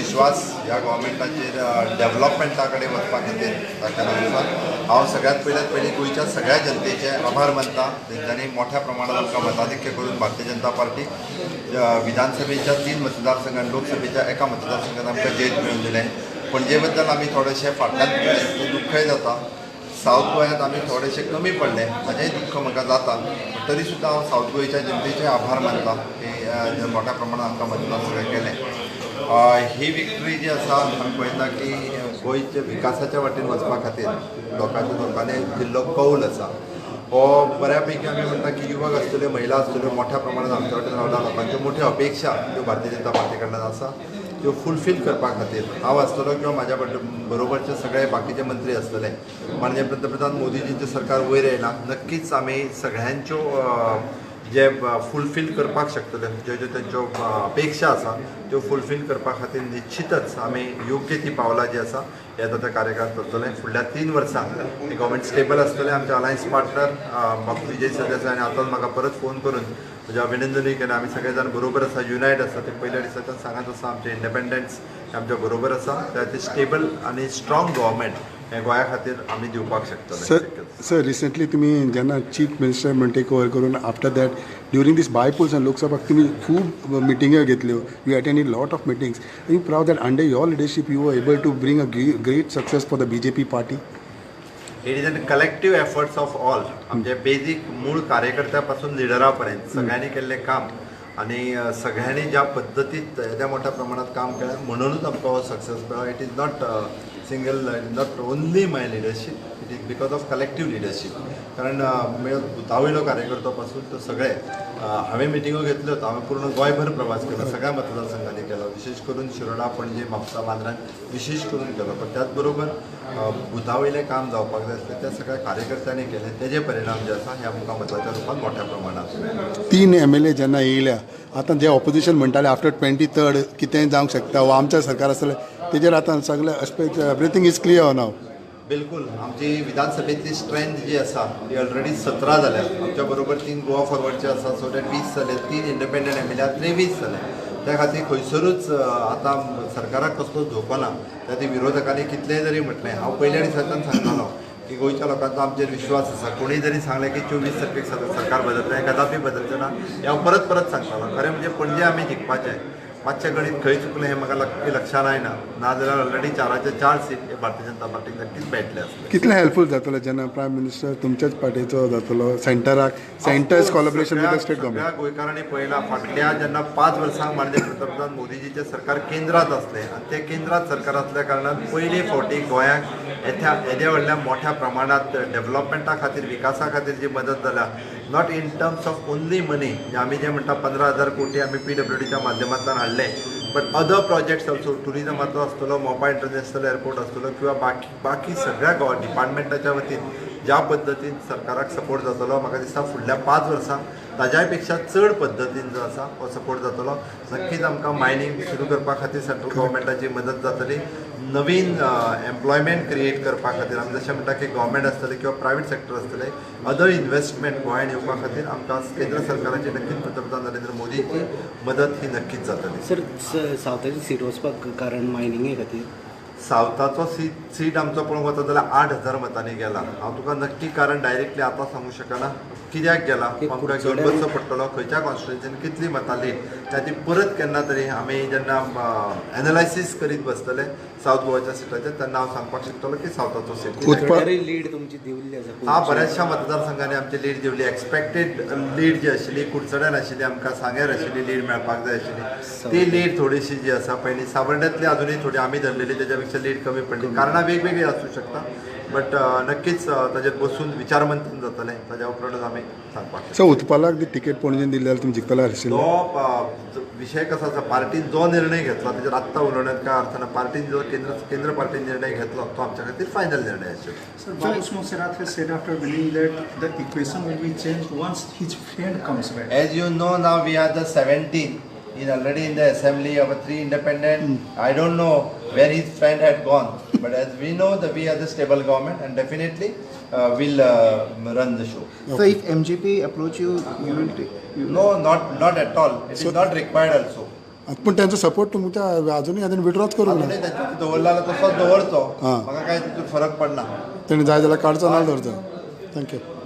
विश्वास ह्या गव्हर्मेंटाचेर डेव्हलपमेंटा कडेन वचपा खातीर दाखयलो आसा. हांव सगळ्यांत पयल्यात पयलीं गोंयच्या सगळ्या जनतेचे आभार मानता, तेंच्यांनी मोठ्या प्रमाणात आमकां मताधिक्य करून भारतीय जनता पार्टी विधानसभेच्या 3 मतदारसंघात, लोकसभेच्या एका मतदारसंघात आमकां जैत मेळोवन दिलें. पणजे बद्दल आमी थोडेशे फाटल्यान पडले, दुख्खय जाता. सावथ गोंयांत आमी थोडेशे कमी पडले, ताजेंय दुख्ख म्हाका जाता. तरी सुद्दां हांव सावथ गोंयच्या जनतेचे आभार मानता की मोठ्या प्रमाणात आमकां मतदान सगळें केलें. ही विक्ट्री जी आसा आमी पळयता की गोंयच्या विकासाच्या वाटेन वचपा खातीर लोकांच्या लोकांनी दिल्लो कौल आसा हो बऱ्या पैकी आमी म्हणटा की युवक आसतल्यो, महिला आसतल्यो, मोठ्या प्रमाणात आमच्या वाटेन रावला. लोकांच्यो मोठ्यो अपेक्षा ज्यो भारतीय जनता पार्टी कडल्यान आसा त्यो फुलफील करपा खातीर हांव आसतलो किंवा म्हाज्या बरोबरचे सगळे बाकीचे मंत्री आसतले. माननीय पंतप्रधान मोदीजींचें सरकार वयर येयलां, नक्कीच आमी सगळ्यांच्यो जे फुलफील करपाक शकतले, ज्यो ज्यो तेंच्यो अपेक्षा आसा त्यो फुलफील करपा खातीर निश्चितच आमी योग्य ती पावलां जी आसा येता त्या कार्यकाळांत करतले. फुडल्या 3 वर्सां गव्हर्मेंट स्टेबल आसतलें. आमचे अलायन्स पार्टनर बापू विजय सरदेसाय आनी आतां म्हाका परत फोन करून म्हजें अभिनंदनूय केलें. आमी सगळे जाण बरोबर आसा, युनायट आसा. ते पयल्या दिसाच्यान सांगत आसा आमचे इंडिपेंडन्स आमच्या बरोबर आसा. त्या खातीर स्टेबल आनी स्ट्रॉंग गव्हर्मेंट हें गोंया खातीर आमी दिवपाक शकतले. सर, रिसेंटली तुमी जेन्ना चीफ मिनिस्टर म्हण टेक ओवर करून after that during this bypolls आनी लोकसभाक तुमी खूब मिटिंग्यो घेतल्यो, you attended lot of meetings. You proud that under your leadership you were able to bring a great success for the BJP party? It is an collective efforts of all. आमचे basic मूळ कार्यकर्त्या पासून लिडरा पर्यंत सगळ्यांनी केल्लें काम आनी सगळ्यांनी ज्या पद्दतीत येद्या मोठ्या प्रमाणात काम केलें म्हणूनच आमकां हो सक्सेस मेळ्ळो. It is not single, not only my leadership, it is because of collective leadership. कारण बुथा वयलो कार्यकर्तो पासून तो सगळे हांवें मिटिंगो घेतल्योच. हांवें पूर्ण गोंयभर प्रवास केलो, सगळ्या मतदारसंघांनी केलो, विशेश करून शिरोडा, पणजे, म्हापसा, मांद्र्यान विशेश करून केलो. पण त्याच बरोबर बुथा वयलें काम जावपाक जाय आसलें त्या सगळ्या कार्यकर्त्यांनी केलें. तेजे परिणाम जे आसा हे आमकां मताच्या रुपान मोठ्या प्रमाणात. 3 MLA जेन्ना येयल्या, आतां जे ऑपोजिशन म्हणटाले आफ्टर 23rd कितेंय जावंक शकता वा आमच्या सरकार आसतलें, तेजेर आतां सगळें अशें एवरीथींग is clear नाव? बिलकुल. आमची विधानसभेतली स्ट्रेंथ जी आसा ती ऑलरेडी 17 जाल्या. आमच्या बरोबर 3 गोवा फॉरवर्डचे आसा, सो that 20 जाले, 3 इंडिपेंडंट MLA 23 जाले. त्या खातीर खंयसरूच आतां सरकाराक कसलोच धोको ना. त्या खातीर विरोधकांनी कितलेंय जरी म्हटलें, हांव पयल्या दिसाच्यान सांगतालो की गोंयच्या लोकांचो आमचेर विश्वास आसा. कोणीय जरी सांगलें की 24 तारखेक सरकार बदलतलें, कदापी बदलचें ना, हें हांव परत परत सांगतालो. खरें म्हणजे पणजे आमी जिखपाचें, मातशें गणीत खंय चुकलें हें म्हाका नक्की लक्षान आयना, नाजाल्यार ऑलरेडी 4च्या 4 सीट हे भारतीय जनता पार्टीक नक्कीच मेळटले आसले. कितलें हेल्पफूल जातलें जेन्ना प्रायम मिनिस्टर तुमच्याच पार्टीचो जातलो, सेंटराक, centre's collaboration with the state government? सगळ्या गोंयकारांनी पळयलां फाटल्या जेन्ना 5 वर्सांक माननीय पंतप्रधान मोदीजीचें सरकार केंद्रांत आसलें आनी तें केंद्रांत सरकार आसल्या कारणान पयले फावटी गोंयांक येद्या व्हडल्या मोठ्या प्रमाणांत डेव्हलपमेंटा खातीर, विकासा खातीर जी मदत जाल्या, not in terms of only money, म्हणजे आमी जें म्हणटा 15,000 कोटी आमी PWDच्या माध्यमांतल्यान हाडले, बट अदर प्रोजेक्ट्स ऑल्सो, टुरिजमाचो आसतलो, मोपा इंटरनॅशनल एअरपोर्ट आसतलो किंवा बाकी सगळ्या गोवा डिपार्टमेंटाच्या वतीन ज्या पद्दतीन सरकाराक सपोर्ट जातलो, म्हाका दिसता फुडल्या 5 वर्सांक ताज्याय पेक्षा चड पद्दतीन जो आसा हो सपोर्ट जातलो. नक्कीच आमकां मायनींग सुरू करपा खातीर सेंट्रल गव्हर्मेंटाची मदत जातली. नवीन एम्प्लॉयमेंट क्रिएट करपा खातीर आमी जशें म्हणटा की गव्हर्मेंट आसतलें किंवा प्रायवेट सेक्टर आसतलें, अदर इन्वेस्टमेंट गोंयांत येवपा खातीर आमकां केंद्र सरकाराची नक्कीच पंतप्रधान नरेंद्र मोदीची मदत ही नक्कीच जातली. सर, सावथाची सीट वचपाक कारण मायनिंगे खातीर? सावथाचो सीट आमचो पळोवंक वता जाल्यार 8,000 मतांनी गेला. हांव तुका नक्की कारण डायरेक्टली आतां सांगूंक शकना कित्याक गेला, आमकां घेवन बसचो पडटलो, खंयच्या कॉन्स्टिट्युएन्सीन कितली मतां लीड. त्या खातीर परत केन्ना तरी आमी जेन्ना एनालायसीस करीत बसतले सावथ गोवाच्या सिटाचेर तेन्ना हांव सांगपाक शकतलो की सावथाचो सीट लीड तुमची दिवली आसा. हा, बऱ्याचशा मतदारसंघांनी आमची लीड दिवली. एक्सपेक्टेड लीड जी आशिल्ली कुडचड्यार आशिल्ली, आमकां सांग्यार आशिल्ली लीड मेळपाक जाय आशिल्ली, ती लीड थोडीशी जी आसा पयलीं सावर्ड्यांतली अजुनूय थोडी आमी धरलेली तेज्या पेक्षा लीड कमी पडली. कारणां वेगवेगळी आसूं शकता, बट नक्कीच ताजेर बसून विचारमंथन जातलें, ताज्या उपरांतच आमी सांगपाक शकता. सो उत्पलाक तिकेट पणजेन दिली जाल्यार तुमी जिखतले आशिल्ले? तो विशय कसो आसा, पार्टीन जो निर्णय घेतला तेजेर आत्तां उलोवण्यात काय अर्थ ना. पार्टीन जो केंद्र पार्टीन निर्णय घेतलो तो आमच्या खातीर फायनल निर्णय आशिल्लो. Sir, Babush Monserrate has said after winning that the equation will be changed once his friend comes back. As you know now we are the 17 in already in the assembly, our 3 independent. I don't know where his friend had gone, but as we know that we are the stable government and definitely will run the show. Okay. So if MGP approach you, you will take? You No, not at all. It is not required also. पूण तेंचो support तुमच्या अजुनूय अजून विड्रॉच करूंक ना. अजूनय तांच्यांनी दवरला जाल्यार तसोच दवरचो. आं. म्हाका कांय तितून फरक पडना. तेणी जाय जाल्यार काडचो, ना दवरचो. Thank you.